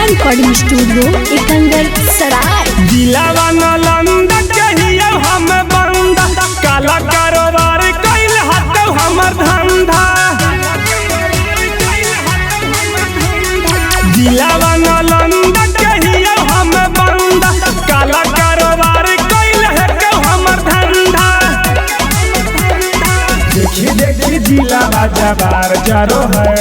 Recording studio एकंगल सराय। जिलावा नालंदा कहियो हम बंदा, काला कारोबार कइल हतो हमर धंधा। जिलावा नालंदा कहियो हम बंदा, काला कारोबार कइल हतो हमर धंधा। देखी देखी जिलावा जबार जरो है,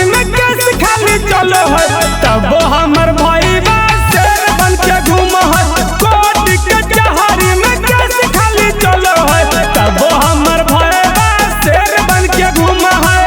में केस खाली चलो है, तब हमर भाई बा शेर बन के घूम है। कोट के कचहरी में केस खाली चलो है, तब हमर भाई बा शेर बन के घूम है।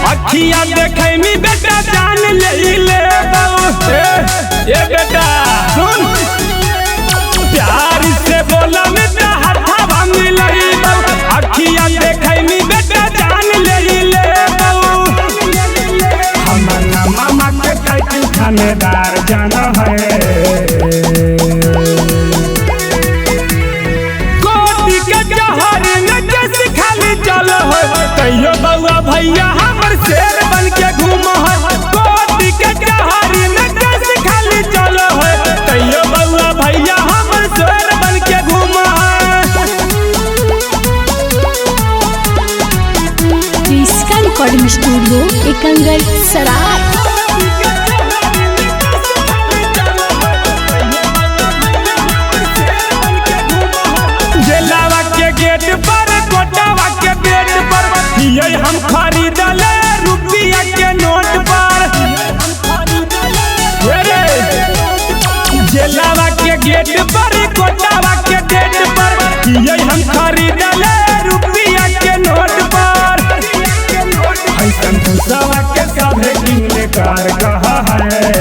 अखिया देखै मी बेटा जान ले लेबौ। ए बेटा सुन, प्यार से बोला में हथवा मिलैबौ। अखिया देखै मी बेटा जान ले लेबौ। हमर मामा के टाइटल थानेदार जाना है, कोट के कचहरी में केस खाली चलो है, तैयो बउआ भैया हमर शेर बन के घूम है। कोट के कचहरी में केस खाली चलो है, तैयो बउआ भैया हमर शेर बन के घूम है। कृष्णा रिकॉर्डिंग स्टूडियो एकंगल सराय। जेलावा के गेट पर कोटावा के बेड पर ये हम खरीदल रुपया के नोट पर। जेलावा के गेट पर कोटावा के डेट पर ये हम खरीदल रुपया के नोट पर। ऐसन भूसावा के सभे किनले कार कहा है,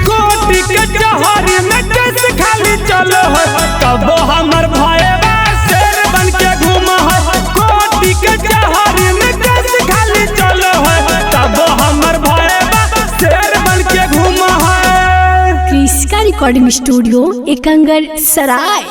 कोट के कचहरी में केस खाली चलो है, तब हमर भाई बा शेर बन के घूम है। कोट के कचहरी में केस खाली चलो है, तब हमर भाई बा शेर बन के घूम है। कृष्णा रिकॉर्डिंग स्टूडियो एकंगल सराय।